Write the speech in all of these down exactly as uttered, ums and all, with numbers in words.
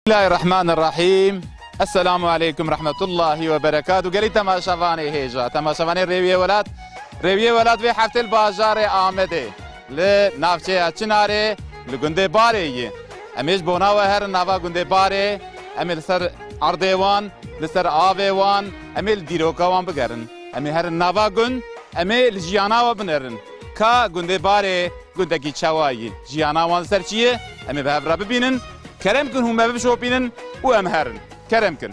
Bismillahirrahmanirrahîm. Esselamu aleykum rehmetullahî we berekatuh. Gelî temaşevanê hêja, temaşevanê Rêwiyê Welat. Rêwiyê Welat vê heftê li bajarê Amedê, li navçeya Çinarê, li gundê Barê yî. Em ê ji bona we herin nava gundê Barê, em ê li ser erdê wan, li ser avê wan, em ê li dîroka wan bigerin. Em ê herin nava gund, em ê li jiyana we binerin. Ka gundê Barê gundekî çawa yî? Jiyana wan li ser çi ye? Em ê bi hev re bibînin. Kerem kin hûn me bişopînin û em herin. Kerem kin.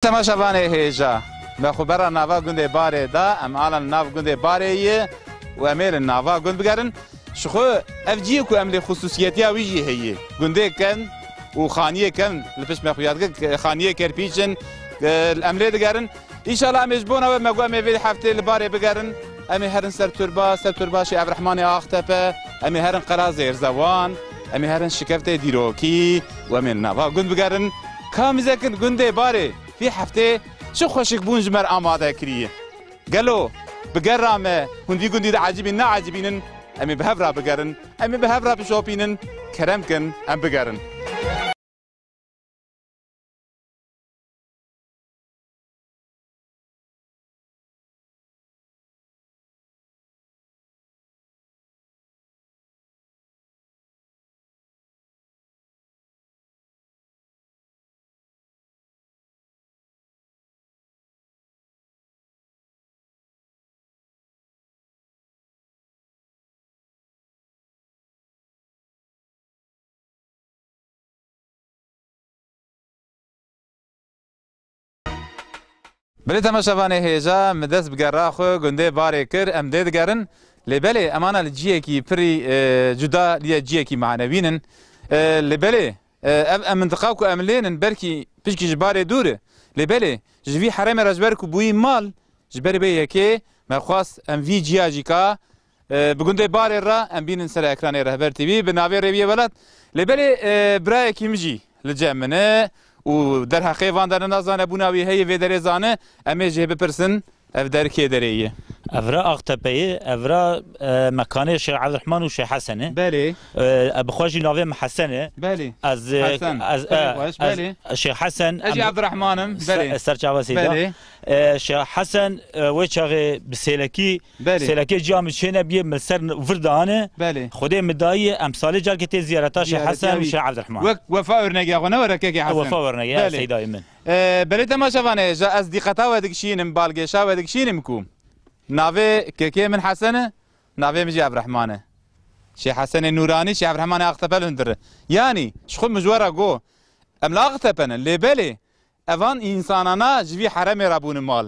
Temaşevanê hêja, me xwe bera nava gundê Barê da, em alan nav gundê Barê ye û em ê li nava gund bigerin. Ji xwe ev ciyê ku em lê xusûsiyetiya wî jî heye. Gundê ken û xaniyê ken li pişt me xuya dike, xaniyê Kerpîç in, em lê digerin. Înşallah em ê ji bona we me got em ê vê heftê li Barê bigerin. Em ê herin ser turba, ser turba Şêx Evrehemanê Axtepe, em ê herin Qela Zêrzewan, em ê herin şikeftê dîrokî û em ê li nava gund bigerin. Ka mizekin gundê Barê vê heftê çi xweşikbûn ji me re amade kiriye? Gelo bi gera me hûn vî gundî diecibîn, neecibînin? Em ê bi hev re bigerin, em ê bi hev re bişopînin. Kerem kin, em bigerin. Belê temaşevanê hêja, min dest bi gera xwe gundê Barê kir, em dê digerin. Lê belê, em ana li ciyekî pirî, e, cuda, liye ciyekî manewî nin. E, lê belê, e, ev, ev mintiqa ku em lê nin, belkî pişkî ji Barê dûr e. Lê belê, ji vî herêmê re ji ber ku bûyî mal, ji ber vê yekê me xwest em vî ciya jî ka, e, bi gundê Barê re em bînin ser ekranê Rehber T V, bi navê Rêwiyê Welat. Lê belê, e, birayekî min jî li cem min e û derheqê van de ne nazane bûna wî heye, vê derê zane, em ê jê bipirsin, ev der kê derê ye? Ev ra Axtepe ye, ev ra, e, mekanê Şêx Evdirehman û Şêx Hesen e. Belê. E, e, bi xwe jî navê min Hesen e. Belê. Ez, e, Hesen. Ez, Belê e, xweş, ez, belê. Şêx Hesen, Ez jî em, Evdirehman im, ser, belê. Ser çava Seyda. Belê. E, Şêx Hesen, e, wê çaxê bi sêlekî, Belê. Sêlekê ciya min çêne biyê, min ser vir dane. Belê. Xwedê min dayî, em salê carkê tê ziyareta Şêx Ziyaretiya Hesen û wî. Şêx Evdirehman. Wek wefa örnegiya xwe ne were kekê Hesen. Wefa örnegiya Belê. Seydayê min. E, belê temaşevanê, ja ez dîqeta we dikişînim, balgêşa we dikişînim ku navê kekê min Hesen e, navê min jî Evdirehman e. Şêx Hesenê Nûranî, Şêx Evdirehemanê Axtepe li hundir e. Yanî, ji xwe min ji we re got, em li Axtepe ne, lê belê, evan însanana ji vî heremê re bûne mal.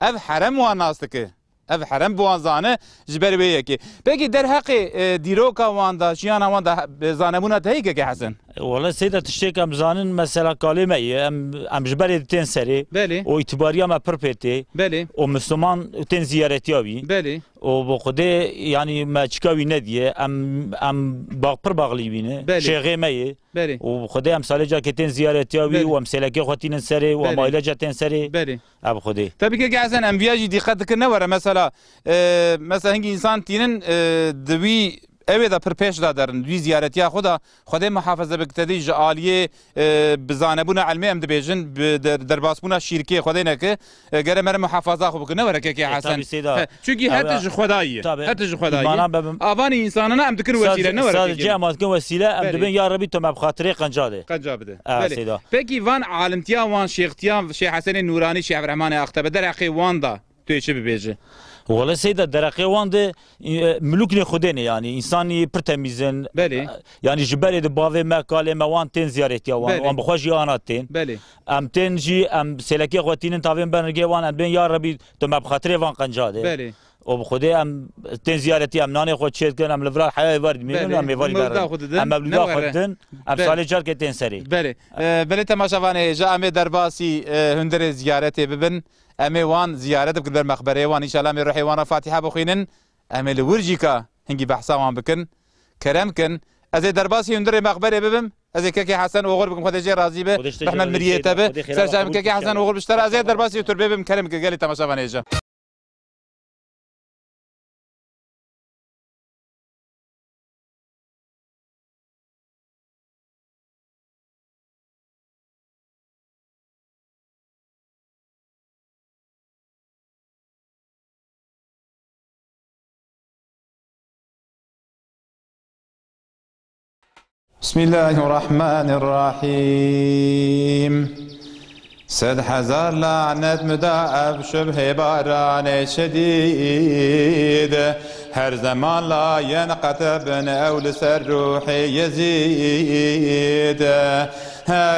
Ev herem wan nas dike. Ev herem bi wan zane, ji ber wê yekê. Pekî derheqê, e, dîroka wan de, jiyana wan de, e, zanebûna te heye kekê Hesen? Wele Seyda, tiştêk em zanin, mesela kalê me ye, em, em ji berê tên serê. Belê. Û îtibariya me pir pê tê. Belê. Û Misliman tên ziyaretiya wî. Belê. Û bi Xwedê, yanî me çika wî nediye, em, em ba-, pir baxlî wî ne. Belê. Şêxê me ye. Belê. Û bi Xwedê em salê cakê tên ziyaretiya wî Belê. û em sêlekê xwe tînin serê û em Belê. aileca tên serê. Belê. Ev Xwedê. Tabii ki Hesen, em viya jî dîqet dikin ne were. Mesela, e, mesela hingî însan tînin, e, di wî evê de pir pêş de derin. Wî ziyaretiya xwe de Xwedê muhafaze bike, te dî ji aliyê, e, bi zanebûna ilmê em dibêjin, bi der-, derbasbûna şîrkê Xwedê neke, e, gere mere muhafaza xwe bike. Ne were kekê E, Hesen. tabii Seyda. He, çünkü Ev her ya- tişt ji Xwedayî ye. Tabii. Her tişt ji Xwedayî ye. İmana be-, Avanî însanana em dikin Sadece, wesîle, ne were sadece kekê. em dikin wesîle, em Belê. dibin ya Rebî tu me bi xatirê qenca de. Qenca bide. Evet, Belê. Seyda. Pekî van alimtiya wan, şêxtiya Şêx Hesenê Nûranî, Şêx Evrehemanê Axtebe, derheqê wan da tu yê çi bibêje? Wele Seyda, derheqê wan de, e, milûknê Xwedê ne, yanî însanî pir temîz in. Belê. Yanî ji berê de bavê me, kalê me wan tên ziyaretiya wan. Belê. Wan bi xwe jî ana tên. Belê. Em tên jî, em sêlekê xwe tînin tavên ber nigê wan, em bên ya Rebî tu me bi xatirê van qenca de. Belê. Û bi Xwedê em tên ziyaretî, em nanê xwe çêdikin, em li vir heya êvar dimînin, Belê, em êvarî mewlida derin. Xwe didin, Em mewlida ne xwe were. didin, em Belê. salê çar ke tên serê. Belê. E, belê temaşevanê hêja, em ê derbasî, e, hundirê ziyaretê bibin. Em ê wan ziyaret bikin ber mexberê wan. Înşallah em ê ruhê wan re Fatîha bixwînin. Em ê li wir jî ka hingî behsa wan bikin. Kerem kin. Ez ê derbasî hundirê mexberê bibim. Ez ê kekê Hesen oxir bikim. Xwedê jê razî be. Xwedê ji te Rehmet razî miriyê be, te be. Seyda. Xwedê xêra Ser çavê min kekê Hesen oxir bişter. Ez ê derbasî tu bibim. Kerem kin gelê temaşevanê hêja. بسم الله الرحمن الرحيم. Sed hezar lanet mudaef şubhê baranê şedîd. Her zeman layen qetebin ew li ser ruhê Yezîd.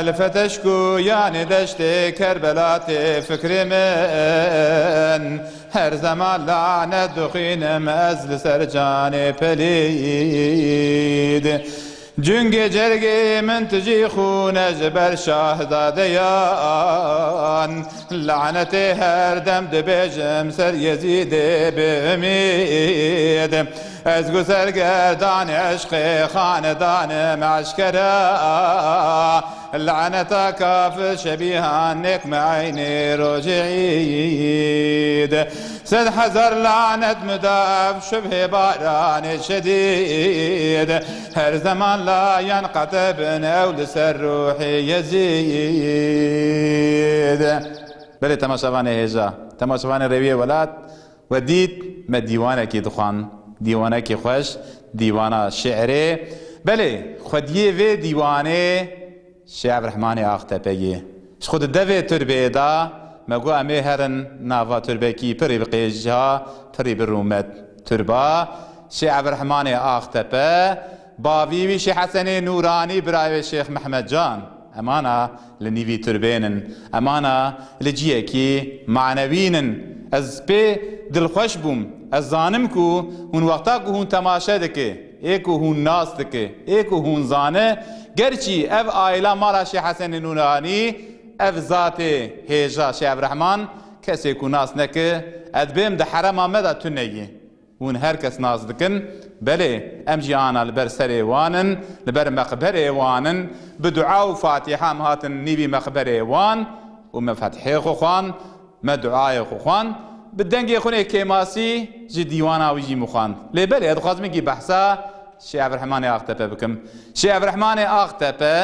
Li feteşku yanê deştê Kerbela tê fikrê min. Her zeman lanet dixwînim ez li ser canê pelîd. Cungê cergê min tijî xûne ji ber şahzadeyan. Lanetê her dem dibêjim ser Yezîdê bi umîd. Ez ku sergerdanê eşqê xanedanim eşkera. Laneta kafir şebîhan nêk me eynê rojê îd. Sed hezar lanet mudaef şubhê baranê şedîd. Her zeman layan qetebin ew li ser ruhê Yezîd. Belê temaşevanê hêja, temaşevanê Rêwiyê Welat, we dît me dîwanekî dixwan. Dîwanekî xweş, dîwana şi'rê. Belê, xwediyê vê dîwanê Şêx Evrehemanê Axtepe yê. Ji xwe di devê turbê de me got, em ê herin nava turbekî pirî bi qêja, pirî bi rûmet. Turba Şêx Evrehemanê Axtepe, bavî wî Şêx Hesenê Nûranî, birayê wê Şêx Mehmed Can. Emana li nîvî turbê nin. Emana li ciyekî manewî nin. Ez pê dilxweş bûm. Ez zanim ku hûn wexta ku hûn temaşe dike, ê ku hûn nas dike, ê ku hûn zane, gerçî ev aîla mala Şêx Hesenê Nûranî, ev zatê hêja Şêx Evrehman, kesê ku nas neke, ez dibêm di herema me de tune yî. Hûn her kes nas dikin, belê, em jî ana li ber serê wan in, li ber meqberê wan in, bi dua û fatîha em hatin nîvî meqberê wan û me fetihê xwe xwan, me duayê xwe xwan, bi dengê xwe nê kêmasî ji dîwana wî jî min xwand. Lê belê, ez dixwazim hingî behsa Şêx Evrehemanê Axtepe bikim. Şêx Evrehemanê Axtepe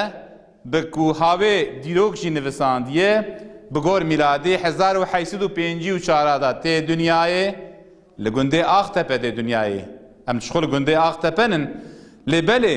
bi ku havê dîrok jî nivisandiye, bi gor mîladî hezar û heyt sed û pêncî û çar de tê dinyayê, li gundê Axtepe tê dinyayê. Em ji xwe li gundê Axtepe nin. Lê belê,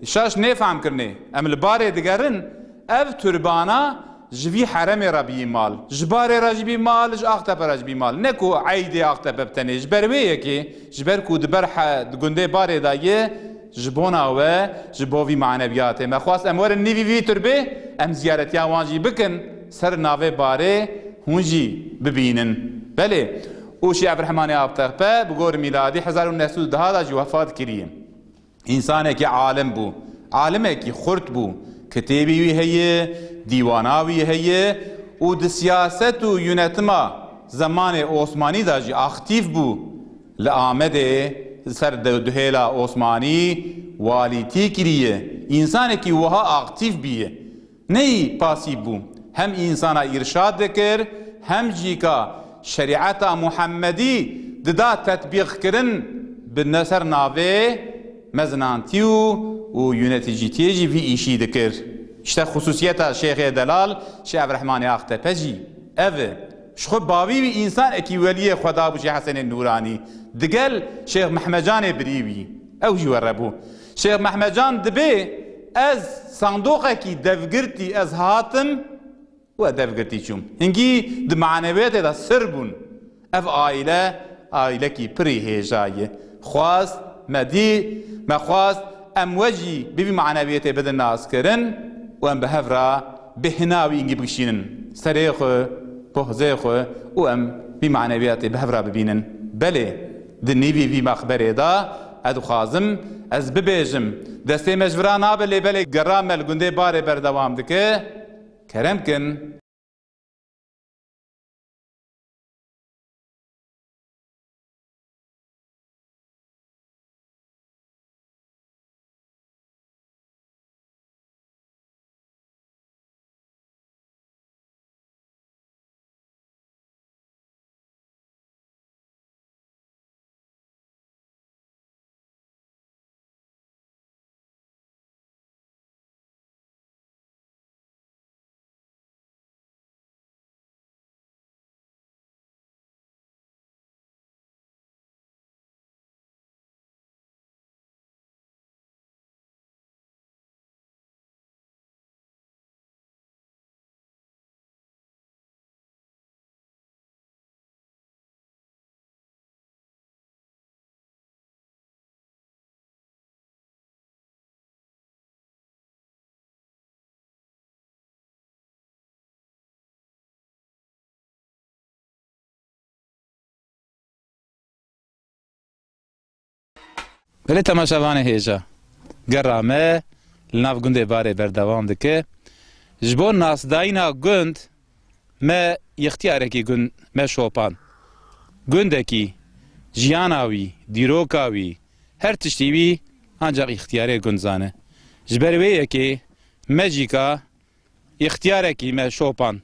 şaş nê fehmkirinê. Em li barê digerin, ev turbana ji vî heremê re bî mal. Ji barê re jî bî mal, ji Axtepe re jî bî mal. Ne ku eydê Axtepe bi tenê. Ji ber wê yekê, ji ber ku di ber he-, di gundê barê de ye, ji bona we, ji bo vî maneviyatê me xwest em werin nîvî vî turbê, em ziyaretiya wan jî bikin, ser navê barê hûn jî bibînin. Belê, û Şêx Evrehemanê Axtepe bi gor mîladî hezar û neh sed û deh de jî wefat kiriye. Însanekî alim bû, alimekî xurt bû, kitêbî wî heye, dîwana wî heye û di siyaset û yönetima zemanê Osmanî de jî aktîf bû. Li Amedê ser de-, duhêla Osmanî walîtî kiriye. Însanekî wiha aktîf bîye. Neyî pasîv bû. Hem însana îrşad dikir, hem jî ka şerîeta Muhemmedî dida tetbîqkirin bi ne-, ser navê mezinantî û, û yöneticîtiyê jî vî îşî dikir. Îşte xusûsiyeta Şêxê Delal, Şêx Evrehemanê Axtepe jî ev e. Ji xwe bavî wî însanekî weliyê Xweda bû, Şêx Hesenê Nûranî. Digel Şêx Mehmecanê birî wî. Ew jî were bû. Şêx Mehmecan dibê, ez sandoqekî devgirtî ez hatim û devgirtî çûm. Hingî di maneviyetê de sir bûn. Ev aîle, aîlekî pirî hêja ye. Xwest, me dî, me xwest, em we jî bi vî maneviyetê bidin naskirin û em bi hev re bêhna wî hingî bikişînin. Serê xwe, pohzê xwe û em vî maneviyetê bi hev re bibînin. Belê, Di nîvî vî mexberê de ez dixwazim ez bibêjim, destê me ji vira nabe, lê belê gera me li gundê Barê berdewam dike. Kerem kin. Belê temaşevanê hêja, gera me li nav gundê Barê berdewam dike. Ji bo nasdayîna gund me yextiyarekî gund me şopand. Gundekî, jiyana wî, dîroka wî, her tiştî wî ancaq yextiyarê gund zane. Ji ber wê yekê me jî ka yextiyarekî me şopand.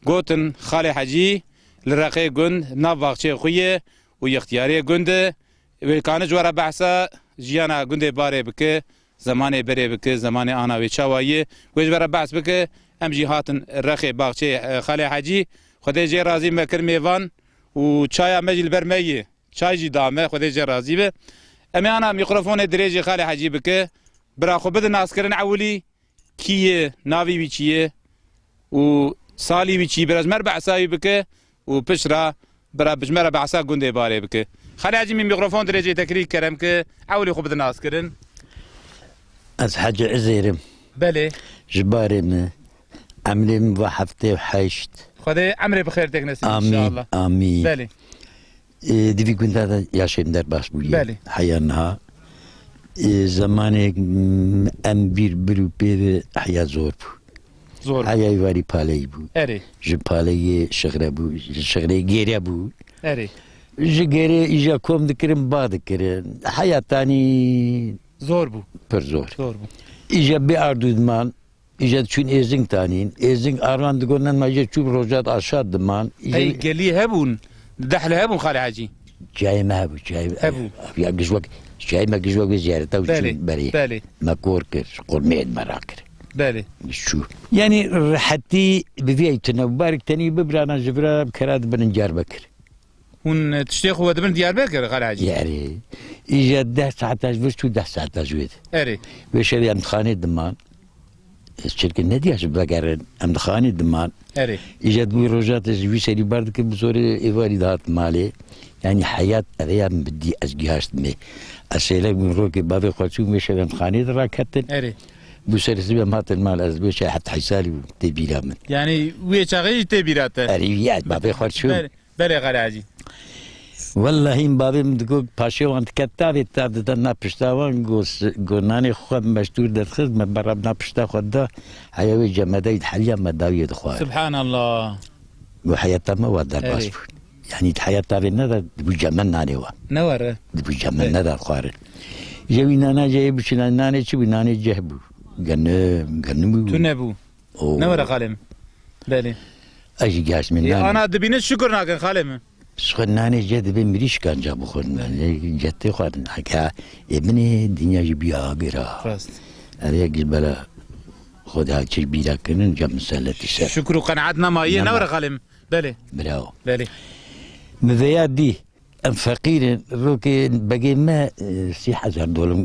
Gotin, Xalê Hecî li Reqê gund nav baxçeyê xwe ye û yextiyarê gund e. Wê kane ji we re behsa jiyana gundê Barê bike, zemanê berê bike, zemanê ana wê çawa ye, wê ji we re behs bike. Em jî hatin Rexê baxçeyê, e, Xalê Hecî. Xwedê jê razî me kir mêvan û çaya me jî li ber me ye. Çay jî da me, Xwedê jê razî be. Em ê ana mîkrofonê dirêjê Xalê Hecî bike. Bira xwe bide naskirin ewilî. Kî ye, navê wî çi ye û salî wî çi ye, bira ji me re behsa wî bike û pişt re bira ji me re behsa gundê Barê bike. Xalê Hecî, min mîkrofon dirêjê te kirî, kerem ke ewilî xwe bide naskirin. Ez Hecî Izêr im. Belê. Ji Barê me. Emrê min va heftê û heşt. Xwedê emrê bi xêr têk nesîb, amîn, înşallah. Amîn. Belê. Ê, di vî gunda de yaşê min derbas bûye. Belê. Heya niha. Ê, zemanê, m, em bîr bir û pê ve heya zor bû. Zor bû. Heya êvarî paleyî bû. Erê. Ji paleyê şixre bû, ji şixrê gêre bû. Erê. Ji gêrê îja kom dikirin, ba dikirin. Heya tanî zor bû. Pir zor. Zor bû. Îja bê ardû diman. Îja diçûn Êzing tanîn. Êzing arvan digotin, ma jê çû rojat aşa diman. Îja Hey, gelî hebûn, dehle hebûn Xalê Hecî. Çiyayê me hebû, çiyayê Hebû. Ya giş wek, çiyayê me giş wek wê ziyareta û Belê, çûn berê. Belê. Me kor kir, qurmê me rakir. Belê. Çû. Yanî rehetî bi vî tune, barik tenî bibirana ji vira kera dibinin Diyarbekir. Hûn, e, tiştê xwe dibin Diyarbekir, Xalê Hecî? Erê. Îja deh saeta ji vir çû, deh saeta ji wê de. Erê. Wê şevê em di xanê diman. Ez çirkin nediya ji vegerin, em di xanê diman. Erê. Îja di wî roja de ji wî serî bar dikin, bi zorê êvarî dihat malê. Yanî heyat ev ya min bi dî ez gihaştime. Ez şêlek bûm, rokê bavê xwe çûm, wê şevê em di xanê de raketin. Erê. Bû serê sibê em hatin mal, ez wê şevê heft heşt salî bûm, tê bîra min. Yanî wê çaxê jî tê bîra te? Erê, ya, bavê xwe çûm. Belê. Belê Xalê Hecî. Wellahî bavê min digot, paşê wan diket tavê, tav dide na pişta wan, got, got nanê xwe meştûr derdixist, me berab na pişta xwe da, heya wê cemedeyî diheliya me dawiyê dixwar. Subhanallah. Got heyata me wa derbas Erê. Bû. Yanî di heya tavê neda, dibû cemen nanê wa. Ne were? Dibû cemen Erê. Neda dixwarin. Jê wî nana jê biçîna nanê çi bû? Nanê ceh bû. Genim, genim bû. Tu nebû. Oo. Ne were xalê min. Belê. Ez jî gihaşt min Ê, nanê. Ana dibîne şukur nakin xalê min. Ji xwe nanê ce dibe mirîşkan ca bixwin. Belê. Nanê ce tê xwarin. Heke ê binê dinya jî biya agira. Rast. Erê giş bela xwe de çi bîra kirin, ca miseletî ser. Şukur û qenaet nemaye, Nema. Ne were xalê min. Belê. Bravo. Belê. Mi veya dî. Em feqîr in, rokê begê me, e, sî hezar dolar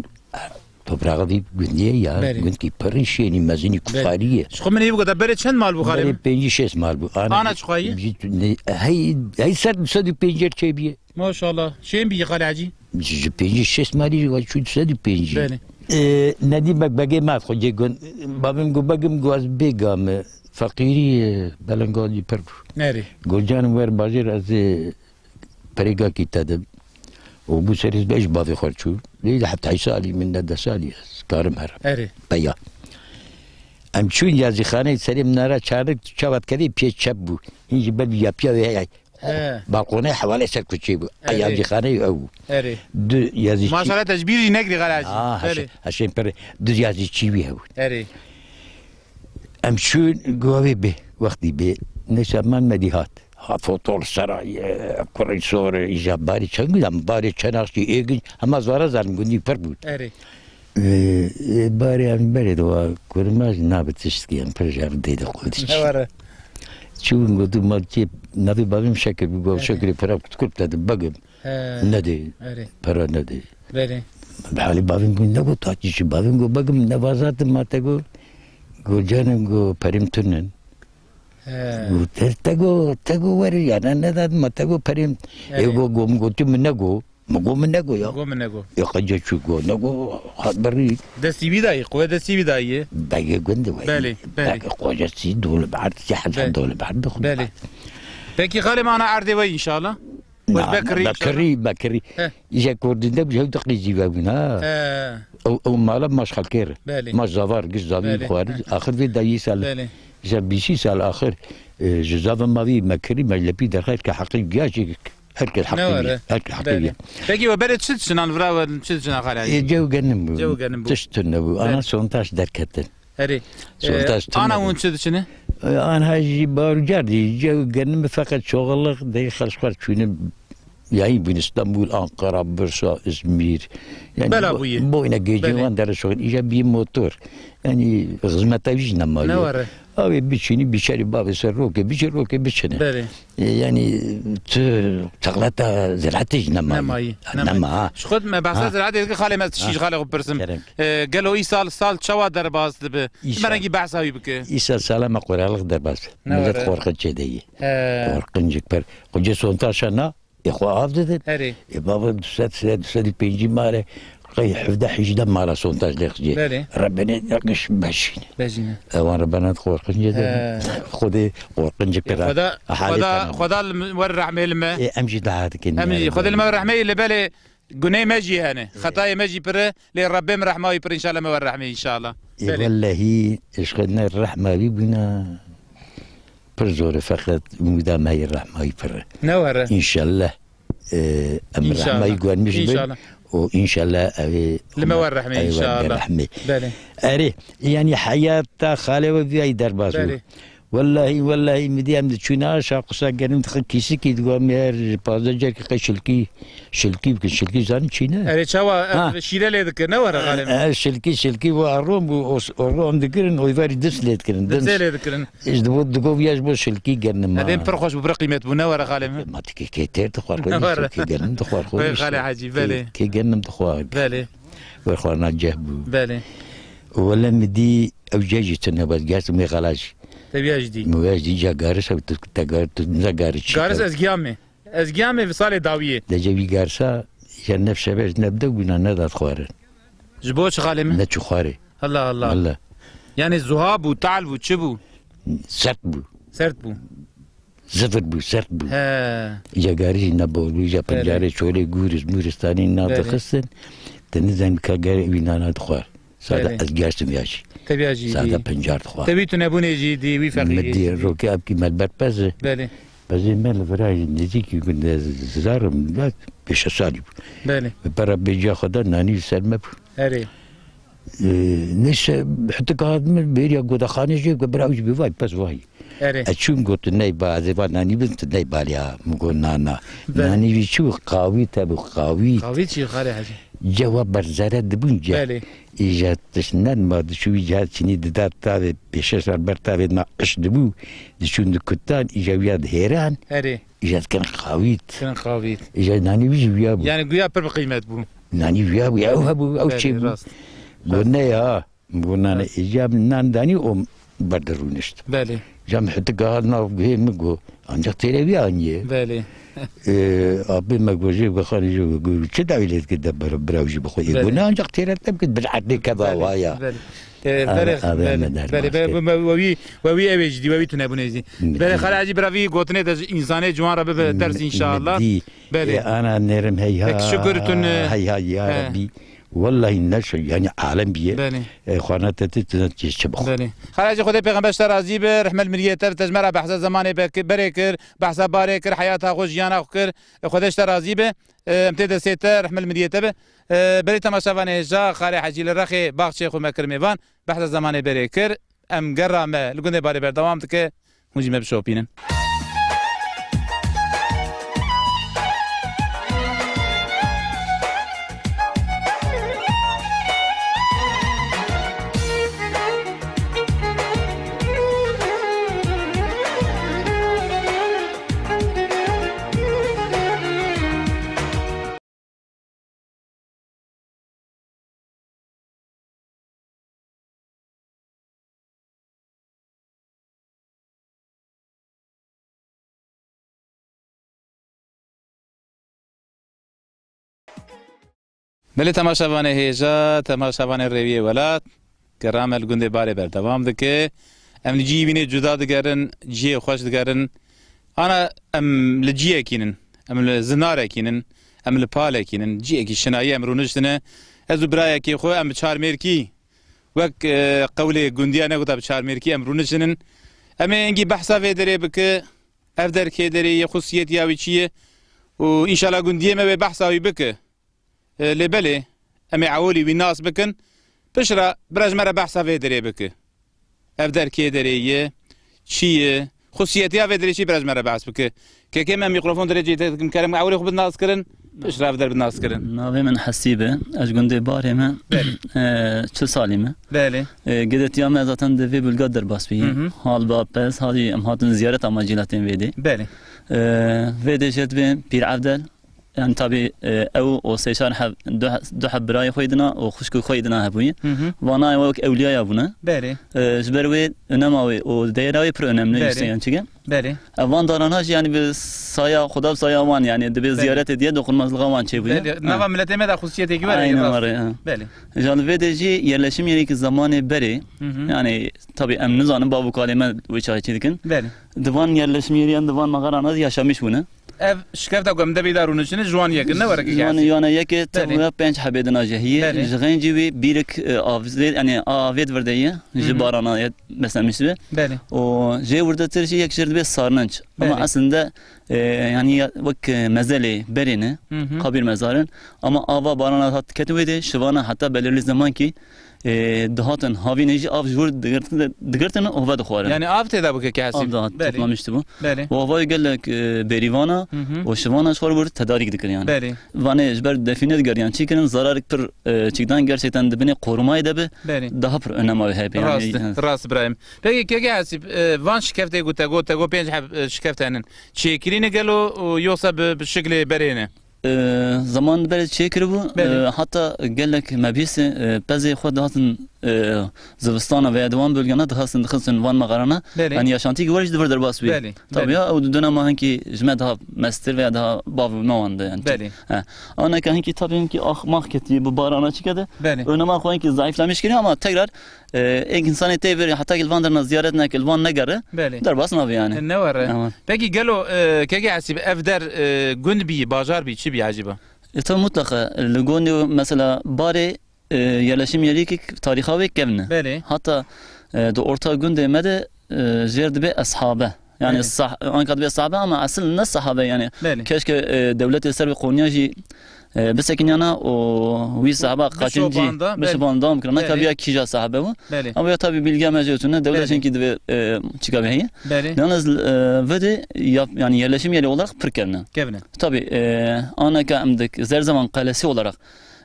toprağa vî gundiyê ya, Belê. Gundkî pirî şênî mezinî Belê. Kufarî ye. Ji xwe min hê bigota, berê çend mal bû xalê Berê min? Pêncî şêst mal bû. Ana Ana çi xwayî? Jî tu-, ne, hey, hey ser du sed û pêncî çê bîye. Maşallah. Şên bî xalê Hecî? Ji, ji pêncî şêst malî jî wa çû du sed û pêncî. Belê. E, Nedî beg, begê me xwe cê gun, babim gu begim gu ez bêga me. Feqîrî, e, belenga jî pir bû. Nerê? Gu canim wer bajêr ez, e, Perêgakî te de. û bû serê ez ji bavê xwe çû. Lê de heft salî min ne deh salî ez karim herim. Erê. Peya. Em çûn yazîxaneyê serê minara çarlik çavat kedê pê çep bû. Hîn ji ber yapiya wê heye. He. Balkonê hewalê ser kuçê bû. Erê. Yazîxaneyê ew bû. Erê. Du yazî çî- Maşallah te ji bîr jî nekirî xalacî. Ah, Belê. Heşên pir du yazî çî wî hebûn. Erê. Em çûn, got, "Wê bê, wextî bê." Neyse, man medî hat. Ha, fotol sera ye, kurê sor, îja barê çend gundam, barê çenaxçî, êgin, hema zara zalim gundî pir bûn. Erê. Ê, ê, barê em berê de wa, kurê me jî nabe tiştkî, em pir ji hev dê de qûdiş. Ne were. Çûn, got, "Ma çê, navê bavê min Şekir bû." Got, Erê. "Şekirê pira kurt kurt te de begim." He. Nedê. Erê. Pira nedê. Belê. Bi halî bavê min got, "Ne got, ta çi çi?" Bavê min got, "Begim, ne vazatim ma te got." Got, "Canim," got, "perê min tunin." He. Got, "Te, te got, te got were, ya ne, ne dat ma te got perê min." Erê. Ê got, got, "Min got, tu min nego." Min got, "Min nego ya." Got, "Min nego." Ê qece çû got, "Nego, hat berî." Destî wî dayî, quwe destî wî dayî. Begê gund were. Belê, belê. Begê qoca sî dol berd, sî hel Belê. Dol berd. Belê. Peki xalê me ana erdê we inşallah. Na, Wez Bekirî, Bekirî, inşallah. Bekirî. He. Îje kurdî de bi hew diqî zî vebûn, ha. He. Ew, ew mala maş xelkê re. Belê. Maş zavar, giş zavî Belê. Xwarî. He. Axir vê dayî sal. Belê. Îje bîsî sal axir, e, ji zava mavî me kirî, me lepî derxer ke heqî giya jî, herkes Ne heqî were. Herkes heqî Belê. Giya. Peki we berê çi diçinan vira we çi diçinan xalacî? E, cew genim bû. Cew genim bû. Tişt tune bû. Belê. Ana sontaş derketin. Erê. Sontaş Ee, tune ana bû. Hûn çi diçine? Ee, anha jî barucerdî, cew genim feqet çoxalıq dey xelçxwer çûne yayîn bûn İstanbul, Ankara, Bursa, İzmir. Yani Bela bo-, bûye. Boyna gece Belê. Wan dere şoxin. İja bir motor. Yani hizmeta wî jî nemayî. Ne were? Avê biçînî, biçerî bavê ser roke, biçe roke biçine. Belê. E, yani tu çaxleta ziraatê jî nemayî. Nemayî, Ha, nemayî. Nema, ha. Ji xwe me behsa Ha. Ziraatê dike xalê me tişî Ha. Ji xalê xwe pirsim. Kerem. E, gelo îsal sal çawa derbas dibe? Îsal. Çi merengî behsa wî bike? Îsal sala me quralix derbas. Ne Millet were. Qorqin çêdeyî. He. Qorqin cik per. Xwecê sontaşa na, ê xwe av didin. Herê. Ê baba du sed, du sed û pêncî mare, qey hevdeh hejdeh mara sontaj lê xicê. Belê. Rebene yakış beşîne. Beşîne. Ewan rebene qorqin cêdin. He. Xwedê qorqin cik Ê, pera. Xweda, Xweda, Xweda li me wer rehmê li me. Ê, em jî daha dikin. Em jî, Xwedê li me wer rehmê li belê Gunê me jî hene. Xetayê me jî pir e, lê Rebbê min rehma wî pir, înşallah me wer rehmê, înşallah. Ê, Belê. Wellehî, ji xwe ne rehma wî bûna pir zor e, feqet umûda me yê rehma wî pir e. Ne were. Înşallah, e, em Înşallah. Rehma wî guhermiş bin Înşallah. Û înşallah ew ê Li me wer rehmê, ew ê wer înşallah. Rehmê. Belê. Erê, yanî heyata xalê we vî ay derbas bû. Belê. Wellahî, wellahî, min dî em diçûn aşa qisa genim dixin kîsikî, digo em ê her pazdeh carkî qey şilkî, şilkî bikin, şilkî zanî çî ne? Erê çawa, Ha. Ev şîre lê dikir, ne were xalê min? E, e, şilkî, şilkî û eron bû, os-, eron dikirin, oyvarî dist lê dikirin, Dist dist. Lê dikirin. Ji dibo, digo viya ji bo şilkî genim Edên ma. Pir xweş bû, pir qîmet bû, ne were xalê min? Ma tikê kê têr dixwar, xwe Ne were? Kê genim dixwar, xwe Wê xalê Hecî, kê, belê. Kê genim dixwar. Belê. Wê xwarina ceh bû. Belê. Wele min dî ew ceh jî tune bes, gersim wê xela jî. Te viya jî dî. Min wê jî ca garis ew tu, te gar-, tu niza garis çi Garis ke? Ez giya me. Ez giya me vi salê dawiyê. Dece wî garsa ya nefşe beş nebde bûna nedat xwarin. Ji bo çi xalê min? Ne çi xwarê. Allah Allah. Allah. Yani zuha bû, tal bû, çi bû? Sert bû. Sert bû. Zifir bû, sert bû. He. Ya garî jî nebor bû, ya Belê. Pencarê çolê gûris, mûristanî Belê. Nadixistin. Te nizanî ka gerê wî nana dixwar. Sada Belê. Ez gersim ya jî. Te viya jî Sada dî. Pencar dixwar. Te wî tunebûnê jî dî, wî feqîrî Min dî jî dî. Rokê epkî me li ber pez e. Belê. Pezê me li vira jî nêzîkî gund ez zizarim, da pêşe salî bû. Belê. Bi pera bêciya xwe da nanî li ser me bû. Erê. Ee, neyse, hitik hat min bêriya godaxanê jê, got, "Bira, ew jî bi vay, pez vay." Erê. Ez çûm, got, "Ney ba, ez ê va nanî bin, tu ney baliya." Min got, "Na, na." Belê. Nanî wî çi bû? Qawît hebû, qawît. Qawît çi, xalê Hecî? Cewa berzere dibûn ce. Belê. Îja tişt nedma, diçû wî ciha çinî dida tavê, pêşe sar ber tavê na iş dibû, diçûn dikutan, îja wîya dihêran. Erê. Îja dikirin qawît. Dikirin qawît. Îja nanî wî jî wîya bû. Yani guya pir bi qîmet bû. Nanî wîya bû, ew hebû, ew Belê, çê bû. Rast. Got, "Ne ya." Min got, "Nane, Rast. Îja min nan danî û ber de rûnişt." Belê. Îja min hitik hat nav guhê min got, "Ancak têre wî aniye." Belê. Ee, apê me got, "Jê bixanî jê got, çi dawî lê dikir de bira, bira wî jî bixwe." Ê Belê. Got, "Ne ancak têre te bikir, bir erdê keva Belê, waya." Belê. E, Ave, berê, ave, belê, me belê, derbas be-, kir. be-, be-, we wî, we wî ew ê jidî, we wî tune bûne jî. Mi Belê, dî. Xalê Hecî, bira vî gotinê de ji însanê ciwan re bibe ders, înşallah. Mi dî. Belê. E, ana nêrim heyha, Pek şükür tun, e, heyha ya he. Rebî. Wellahî ne şey, yani alem biye. Belê. E, xwana te te te te çi bixwe. Belê. Xalê Hecî, Xwedê pêxember ji te razî be, rehmet miriyê te be, te ji me re behsa zemanê be-, berê kir, behsa barê kir, heyata xwe, jiyana xwe kir. E, Xwedê ji te razî be. E, em tê destê te, rehmet miriyê te be. E, berê temaşevanê hêja, Xalê Hecî li Rexê baxçeyê xwe me kir mêvan. Behsa zemanê berê kir. Em gera me li gundê Barê berdewam dike. Hûn jî me bişopînin. Belê temaşevanê hêja, temaşevanê Rêwiyê Welat, gera me li gundê Barê berdewam dike. Em li cihê wînê cuda digerin, cihê xweş digerin. Ana em li ciyekî nin, em li zinarekî nin, em li palekî nin, ciyekî şinayî em rûniştine. Ez û birayekê xwe em bi çarmêrkî, wek, e, qewlê gundiya negote bi çarmêrkî em rûniştinin. Em ê hingî behsa vê derê bike, ev der kê derê ye, xusiyetiya wî çi ye? Û înşallah gundiyê me wê behsa wî bike. E, lê belê, em ê ewilî wî nas bikin, piştre bira ji me re behsa vê derê bike. Ev der kê derê ye, çi ye? Xusiyetiya vê derê çi, bira ji me re behs bike. Kekê me, mîkrofon derê cî te dikim, kerem ewilî xwe bidin naskirin, piştre ev der bidin naskirin. Navê min Hesîb e, ez ji gundê Barê me. Belê. E, çil salî me. Belê. E, gedetiya me zaten di vê bulga derbas bûye. Hı hı. Hal ba pez, halî em hatin ziyaret ama cîlatên vê dê. Belê. E, vê dê jê dibê Pîr Evdel. Yani tabi, e, ew û sê çar heb, du, du heb birayê xwe dina û xwişkê xwe dina hebûye. Hı hı. Vana ew wek ewliyaya bûne. Belê. E, ji ber wê önema wê û değera wê pir önemli Belê. Yüksek yani çike. Belê. E, van darana jî yani bi saya, Xuda bi saya wan yani dibe Belê. Ziyaretê diye dokunmazlığa wan çêbûye. Belê. Ha. Nava milletê me de xusiyetê ki var Aynen ya, var ya. Belê. Jal vê de jî yerleşim yeri ki zamanê berê. Hı hı. Yani tabi em nizanin bav û kalê me wê çayê çê dikin. Belê. Di van yerleşim yeriyan, di van mexarana de yaşamiş bûne. Ev şikefta ku em debî da rûniştine ji wan yek in, ne were ki Ji wan kesî. Yana yek e, Belê. Tevya pênc hebê dina jehî ye. Belê. Ji xencî wî bîrik, e, avzê, yani avêt virde ye, ji Hı hı. barana ye, beslenmiş dibe. Belê. Û jê wirdetir jî yek jê dibe sarnenç. Ama Belê. Aslında, e, yani ya, wek, e, mezelê berê ne, Hı hı. Kabir mezarin. Ama ava barana hat ketin wê de, şivana heta belirli zaman ki, e, dihatin havînê jî av ji wir digirtin, digirtin û ve dixwarin. Yani av tê de bû keke Hesîb? Av da Belê. Toplamişti bu. Belê. Û avayê gelek, e, berîvana Hı hı. û şivana ji xwe re wir tedarîk dikir yani. Belê. Vanê ji ber defîne diger yani çi kirin, zararek pir, e, çikdan gerçekten dibinê korumayê de bi Belê. Daha pir önema wê hebe yani. Rast e, rast birayim. Peki keke Hesîb, e, van şikeftê ku te got, te got pênc heb, e, şikeft henin. Çêkirî ne gelo û yoksa bi, bi şiklê berê ne? E, zaman berê çêkiribû, Belê. E, heta gelek mebîsê, e, pezê xwe dihatin, e, zivistana veya di wan bölgana dihatin dixistin van mexarana. Belê. Yani yaşantî ki wer jî di vir derbas bî. Belê, Tabii belê. Ya, ew di dönem hinkî ji me daha mestir veya daha bav me wan de yani. Belê. He. Aneka hinkî tabii hinkî ax max ketî bi barana çike de. Belê. Önema xwe hinkî zayıflamış kiriye ama tekrar E, êk insanê tê vêrê heta ki li van derna ziyaret neke, li van negere, Belê. Derbas nabe yani. Ne were. Tamam. Peki gelo, e, keke Hesîb ev der, e, gund bî, bajar bî, çi bî ecîba? E, tabii mutlaka. Li gondê mesela Barê, e, yerleşim yeri ki tarixa wê kevn e. Belê. Hatta, e, di orta gundê me de, e, jêr dibe Eshabe. Yani Belê. Sah-, anka dibe sahabe ama esil ne sahabe yani. Belê. Keşke, e, dewletê ser bi Konya jî, e, bisekin yana û wî sahaba Bişo qaçincî banda, belê. Bişo banda dewam kirin. Belê. Neka biya kîja sahabe bu. Belê. Ama ya tabii bilgiya me jê tune, dewlet Belê. Çünkü dibe, e, çika be heye. Belê. Yalnız, e, vede yap-, yani yerleşim yeri olarak pir kevne. Kevne. Tabii, e, anaka em dik, Zerzevan Kalesi olarak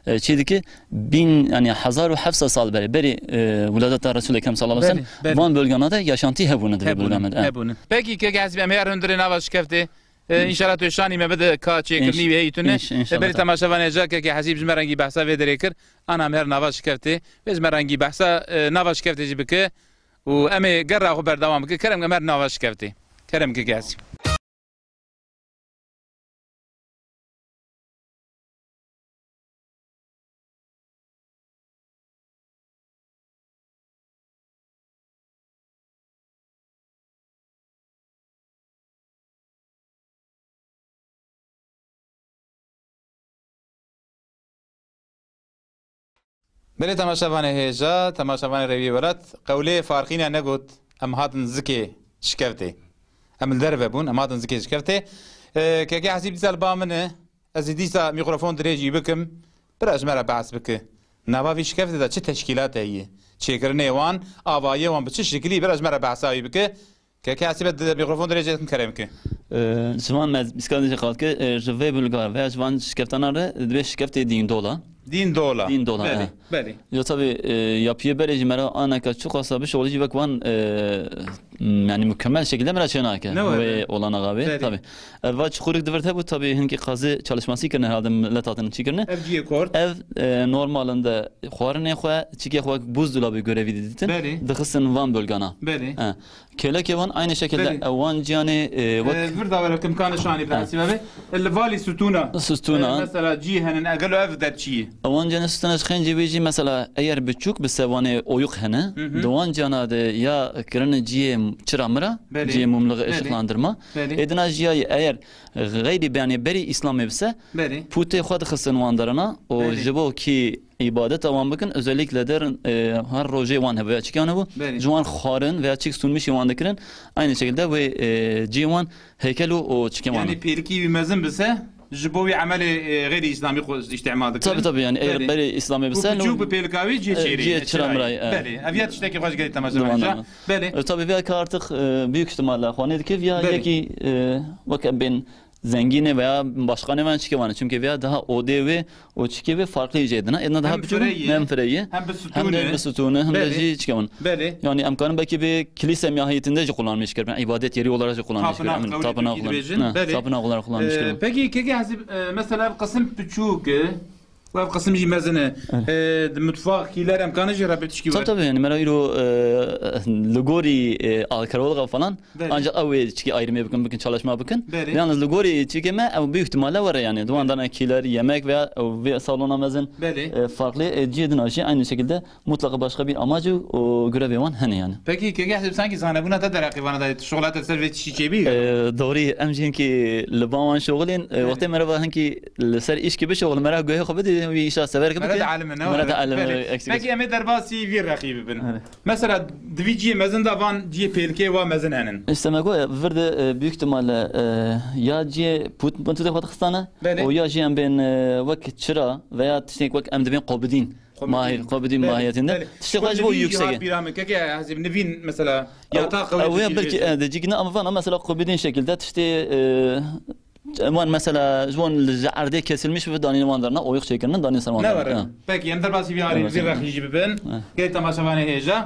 e, çê dike bin, yani hezar û heft sed sal berê, berê, e, wiladeta Resul Ekrem sallallahu aleyhi ve sellem, Belê, belê. Van bölgana de yaşantî hebûne di vê Hebûne, bölgana de. Hebûne. Peki, keke Hesîb, em ê her hundirê nava şikeftê. E, Înş-, înşallah tu şanî me bide ka çêkirinî înş-, wê heyî tune. Înş-, E, înşallah. Berê temaşevanê hêja, keke Hesîb ji me rengî behsa vê derê kir. Ana em her nava şikeftê. Vê ji me rengî behsa, e, nava şikeftê jî bike. Û em ê gerra xwe berdewam bike. Kerem em her nava şikeftê. Kerem keke Hesîb. Belê temaşevanê hêja, temaşevanê Rêwiyê Welat, qewlê Farqîne negot, em hatin zikê şikeftê. Em li derve bûn, em hatin zikê şikeftê. E, kekê Hesîb dîsa li ba min e, ez ê dîsa mîkrofon dirêjî bikim, bira ji me re behs bike. Nava vî şikeftê de çi teşkîlat heye? Çêkirinê wan, avayê wan bi çi şikilî, bira ji me re behsa wî bike. Keke Hesîbe, di mikrofon dirêj dikim, kerem ki. Ee, ji van me bîskan dî qal ki, e, ji vê bulga veya ji van şikeftana re divê şikeftê dîn dola. Dîn dola. Dîn dola, Belê, e. belê. Yo, tabii, e, yapıyê berê jî me re aneka çiqasa bişolî jî wek van, e, m, yani mükemmel şekilde me re çênake. Ne var, Wê ne? olana gavê, Belê. tabii. Ev va çukurik divir hebû, tabii hinkî qazî çalışması kirine herhalde millet hatine çi kirine. Ev ciyê kort. Ev, e, normalinde xwarinê xwe, çikê xwe buzdolabı görevi didin. Belê. Dixistin van bölgana. Belê. E. Kêlekê wan aynı şekilde Belê. ewan ciyanê, e, wek Ee, vir da were kimkanê şanî bi Ha. hesîbe be. Li valî sütûna. Sütûna. Ee, mesela cî henin, egelo ev der çi ye? Ewan ciyanê sütûna ji xêncî wî jî mesela eyer biçûk bi sewanê oyuk hene. Hı hı. Di wan ciyana de ya kirine ciyê çira mira, Belê. ciyê mumluğu Belê. ışıklandırma. Belê. Êdina jiya eyer xeyrî beyanê berî İslamê bise, Belê. pûtê xwe dixistin wan derana. O Belê. ji bo ki îbadeta wan bikin, özellikle derin, e, her rojê wan hebe veya çikan hebû, Belê. ji wan xwarin veya çik sunmişî wan dikirin, aynı şekilde wê, e, cî wan heykel û, û çikê wan. Yani pêlikî wî mezin bise, ji bo wî emelê, e, xeyrî îslamî xwe îstîmal dikirin. Tabii, tabii, yani eğer Belê. berê îslamê Û bise, biçûk bi pêlika wî cihê e, çêrê, cihê e, çira çirayê. mirayê, e. Belê, ev ya tiştekî xweş gelî temaşe Duman, bence. duman. Belê. E, tabii, veya ki artık, e, büyük ihtimalle xwanê dikir ya Belê. yekî, e, wek em bên zengînê veya başkanê van çikê wan, çünkü veya daha odê wê û çikê wê farklı jê dina. Êdina daha Hem biçûk fireyî, hem fireyî, hem bi hem de sütûnê. bi sütûnê, hem de Belê. jî çikê wan. Belê. Yani em karin belkî bi kilîse mahiyetinde jî kullanmış kirin, ibadet yeri olarak jî kullanmış kirin. Tapınak, Tapınak, öyle tapınak Türkçe olarak. diyeceğim. Ha, Belê. tapınak olarak kullanmış Ee, kirin. Peki, keke Hesîb, e, mesela ev qism biçûk e, û ev qism jî mezin e. Evet. E, di mutfak, kîler, em karin jî re bi tişkî Tabii, were. tabii, yani, mera îro, e, li gorî, e, alkarolga falan, Belê. Ancak ew ê çikî ayrımê bikin, bikin çalışma bikin. Belê. Yalnız li gorî çikê me, ew büyük ihtimalle were yani. Duan dana kîler, yemek veya ew vê salona mezin, Belê. e, farklı, e, cihê din aşî aynı şekilde mutlaka başka bir amacı o görevê wan hene yani. Peki, keke Hesîb, sanki zanebûna te deraqî vana da, şoxla te ser vê tiştî çêbî? E, doğru, em jî hinkî li ba wan şoxilên, e, Belê. wextê merhaba hinkî li ser îş ki bişoxil, merhaba guhê xwe bidî, wî îşa sever ki Merhaba bike. alime, ne Merhaba were? alime, Belê. eksik. Peki, em ê derbasî vî rexî bibin. Evet. Mesela, di vî cihê mezin de van cihê pêlikê wa mezin henin. İşte me goya vir de, e, büyük ihtimalle, e, ya cihê put, puntûdê xwe dixistane, Belê. o ya jî em bên, e, wek çira veya tiştek wek em dibên qobidîn. Qobidîn. Mahir, qobidîn Belê, mahiyetinde. belê. Tiştek Şkol xwe ji bo nivîn jî yüksek hat e. bîra min. Keke Hezîb nivîn mesela ya Ew, ta qewê ew ya tiştî belki, jê. e, de cîgine ama vana mesela qobidîn şekilde tiştê, e, Wan mesela ji wan li ji erdê kesilmiş bi danîn wan derna, oyuk çêkirine danîn ser wan Ne derna. were. Ha. Peki, em derbasî vî arî, Evet, vî evet. rexî jî bibin. Evet. Gelî temaşevanê hêja.